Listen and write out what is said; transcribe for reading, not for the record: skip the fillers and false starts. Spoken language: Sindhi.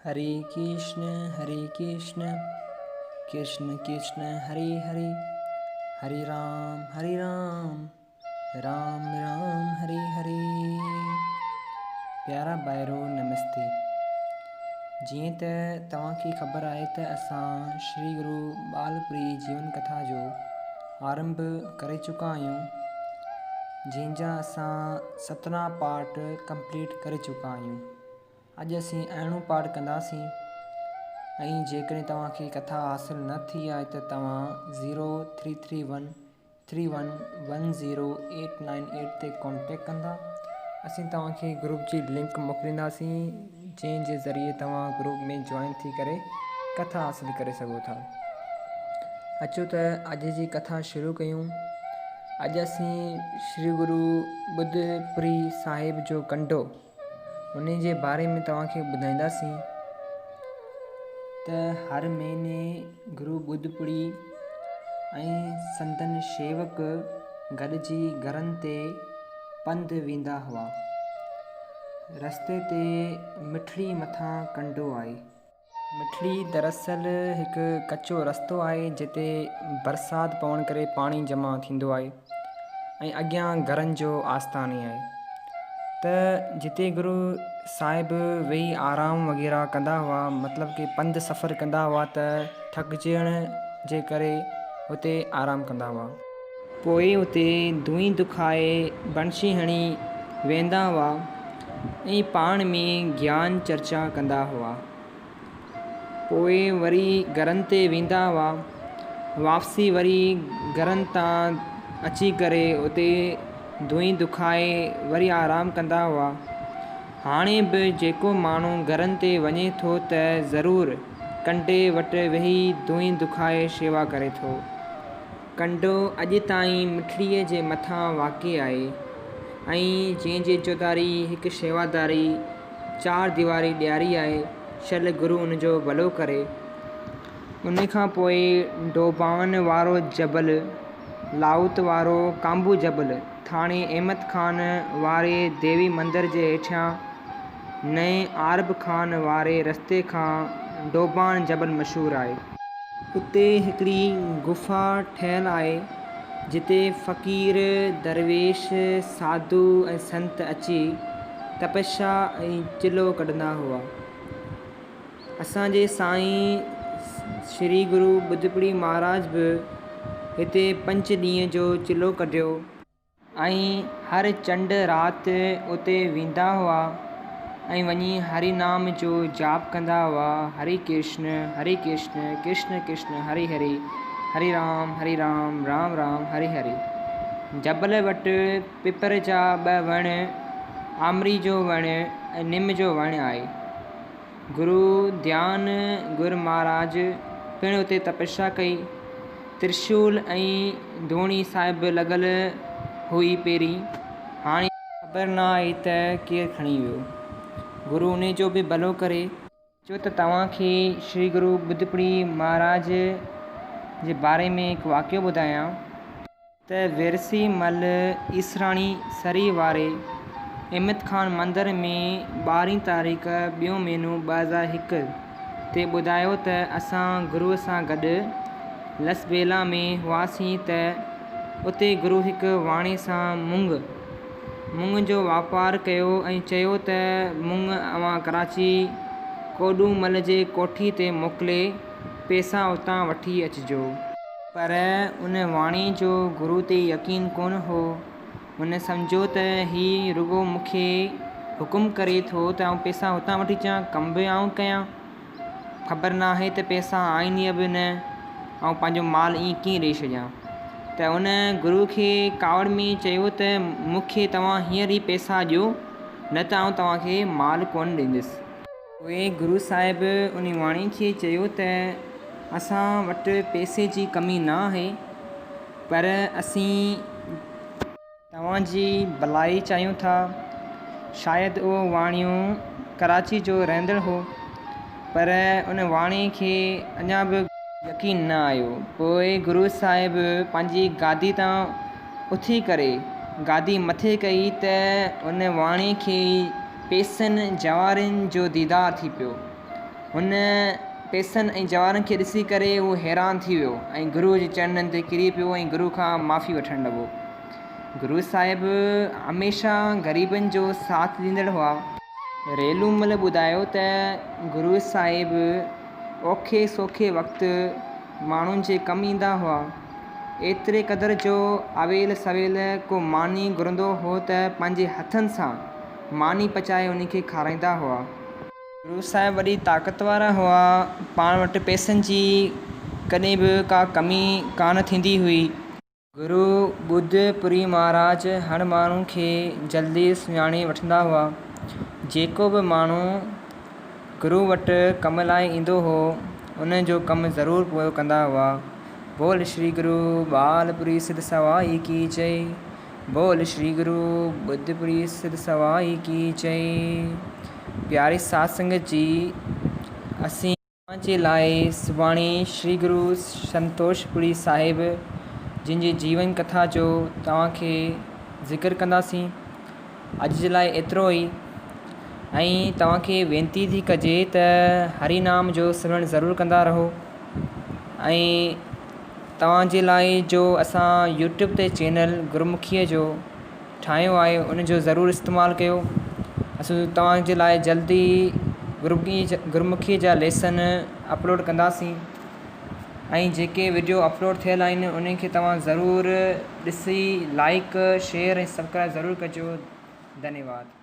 هري ڪرشن هري ڪرشن ڪرشن ڪرشن هري هري هري رام هري رام رام رام هري هري. پيارا ڀائرو نمستي. جيئن ته توهان کي خبر آهي ته اسان شري گرو ٻالپوري جيون ڪٿا جو آرنڀ ڪري چڪا آهيون جنهن جا اسان 17 پارٽ ڪمپليٽ ڪري چڪا آهيون. اڄ اسين ارڙهون پارٽ ڪنداسين ۽ جيڪڏهن توهان کي ڪٿا حاصل نه ٿي آهي ته توهان zero three three one three one one zero eight nine eight تي ڪانٽيڪٽ ڪندا اسين توهان کي گروپ جي لنڪ موڪلينداسين جنهن جي ذريعي توهان گروپ ۾ جوائن ٿي ڪري ڪٿا حاصل ڪري سگهو ٿا. اچو ته اڄ جي ڪٿا شروع ڪيون. اڄ اسين شري گرو ٻڌ پوري صاحب جو ڪنڊو انهي جي باري ۾ توهان کي ٻڌائينداسين ته هر مهيني گرو ٻڌپڙي ۽ سندن شيوڪ گڏجي گهرن تي پنڌ ويندا هئا. رستي تي مٺڙي مٿان ڪنڊو آهي. مٺڙي دراصل هڪ ڪچو رستو آهي جتي برسات پوڻ ڪري پاڻي جمع ٿيندو آهي ۽ اڳيان گهرن جو آستان آهي ته جتي گرو صاحب ويهي آرام وغيره ڪندا هئا مطلب ڪي پنڌ سفر ڪندا هئا ته ٿڪجڻ جي ڪري اتي آرام ڪندا هئا. پوء اتي دونهي دکائي بڻشي هڻي ويهندا هئا. ۽ پاڻ ۾ گيان چرچا ڪندا هئا. پوء وري گهرن تي ويندا هئا. واپسي وري گهرن تان اچي ڪري اتي دونهي دکائي وري آرام ڪندا هئا. هاڻي به جيڪو ماڻهو گهرن تي وڃي ٿو ته ضرور ڪنڊي وٽ ويهي دونهي دکائي شيوا ڪري ٿو. ڪنڊو اڄ تائين مٺڙيء جي مٿان واقع آهي ۽ جنهن جي چوڌاري هڪ شيواداري چار ديواري ڏياري آهي، شل گرو ان جو ڀلو ڪري. ان کان پوء ڊوبان وارو جبل، لاهوت وارو ڪانبو جبل، ٿاڻي احمد خان واري ديوي مندر جي هيٺيان نئين عارب خان واري رستي کان ڊوبان جبل مشهور آهي. اتي هڪڙي غفا ٺهيل آهي، جتي فقير، درويش، ساڌو ۽ سنت اچي تپسيا ۽ چلو ڪڍندا هئا. اسان جي سائين شري گرو ٻڌپڙي مهاراج به هتي پنج ڏينهن جو چلو ڪڍيو. ۽ هر چنڊ رات اتي ويندا هئا ۽ وڃي هري نام جو جاپ ڪندا هئا، هري ڪرشن هري ڪرشن ڪرشن ڪرشن هري هري، هري رام هري رام رام رام هري هري. جبل وٽ پپر جا ٻه وڻ، آمري جو وڻ ۽ نم جو وڻ آهي. گرو ڌيان گر مهاراج پڻ اتي تپسيا ڪئي. ترشول ۽ ڌوڻي صاحب به لڳل هئي پهرين، هاڻي. خبر نه آهي ته ڪير کڻي ويو. گرو انهي جو به ڀلو ڪري. اچو ته توهان کي شري گرو ٻڌپڙي مهاراج جي باري ۾ هڪ واقعو ٻڌايان. ته ويرسي مل ايسراڻي سري واري احمد خان مندر ۾ ٻارهين تاريخ ٻيون مهينو 2001 تي ٻڌايو ته اسان گروء سان گڏ لسٻيلا ۾ هئاسين ته اتي گرو هڪ واڻي سان مڱ مڱ جو واپار ڪيو ۽ چيو ته مڱ اوهان ڪراچي ڪوڏو مل جي ڪوٺي تي موڪلي پيسا اتان وٺي اچجو. پر ان واڻيي جو گرو تي يقين ڪونه هو. هن سمجهيو ته هي رڳو مون کي حڪم ڪري ٿو ته آئون پئسا هتان وٺي اچان، ڪم به آئون ڪيان. خبر ناهي ته پئسا آهن يا به نه، آئون پنهنجو مال ائين ڪيئن ڏئي ڇڏيان. ته ان گرو کي ڪاوڙ ۾ چيو ته مون کي توهان هينئر ئي پئسا ڏيو، نه ته آئون توهان کي مال ڪونه ڏيندس. پوء گرو صاحب انهي واڻيي کي چيو ته اسان وٽ پئسي جي ڪمي نه آهي پر اسين توهان جي ڀلائي چاهيون ٿا. شايد اهو واڻيو ڪراچي جو رهندڙ هو پر ان واڻيي کي اڃا به يقين نه آيو. پوء گرو صاحب پنهنجي گادي تان اٿي ڪري گادي مٿي ڪئي ته ان واڻيي کي پيسن جوارين جو ديدار ٿي پيو. هن پئسن ۽ جواهرن کي ڏسي ڪري هو حيران ٿي ويو ۽ گروء جي چرنن تي ڪري پيو ۽ گرو کان معافي وٺڻ لڳو. گرو صاحب هميشه غريبن جو ساٿ ڏيندڙ هئا. ريلومل ٻڌايو ته گرو صاحب اوکي سوکي وقت ماڻهن جي ڪم ايندا هئا. ايتري قدر جو اويل سويل ڪو ماني گهرندو هو ته پنهنجي هٿن سان ماني پچائي ان کي کارائيندا هئا. گرو صاحب وڏي طاقت وارا هئا، پاڻ وٽ پئسن جي ڪڏهن به ڪا ڪمي ڪانه ٿيندي هئي. گرو ٻڌ پوري مهاراج هر ماڻهو کي جلدي سڃاڻي وٺندا هئا. جيڪو به ماڻهو گرو وٽ ڪم لاء ايندو هو، ان جو ڪم ضرور پورو ڪندا هئا. بول شري گرو ٻال پوري سڌ سوائي ڪي جئي. بول شري گرو ٻڌ پوري سڌ سوائي ڪي جئي. پياري ساڌ سنگت جي اسين اوهان جي لاء سڀاڻي شري گرو سنتوش پوري صاحب جن جي جيون ڪٿا جو توهان کي ذڪر ڪنداسين. اڄ جي لاء ايترو ئي ۽ توهان کي وينتي ٿي ڪجي ته هري نام جو سمرڻ ضرور ڪندا رهو ۽ توهان جي لاء جو اسان يوٽيوب تي چينل گرمکيء جو ٺاهيو آهي ان جو ضرور استعمال ڪيو اسان توهان جي لاء جلدي گرمکي گرمکيء جا ليسن اپلوڊ ڪنداسين ۽ جيڪي وڊيو اپلوڊ ٿيل آهن انهن کي توهان ضرور ڏسي لائڪ شيئر ۽ سبسڪرائب ضرور ڪجو ڌنيواد.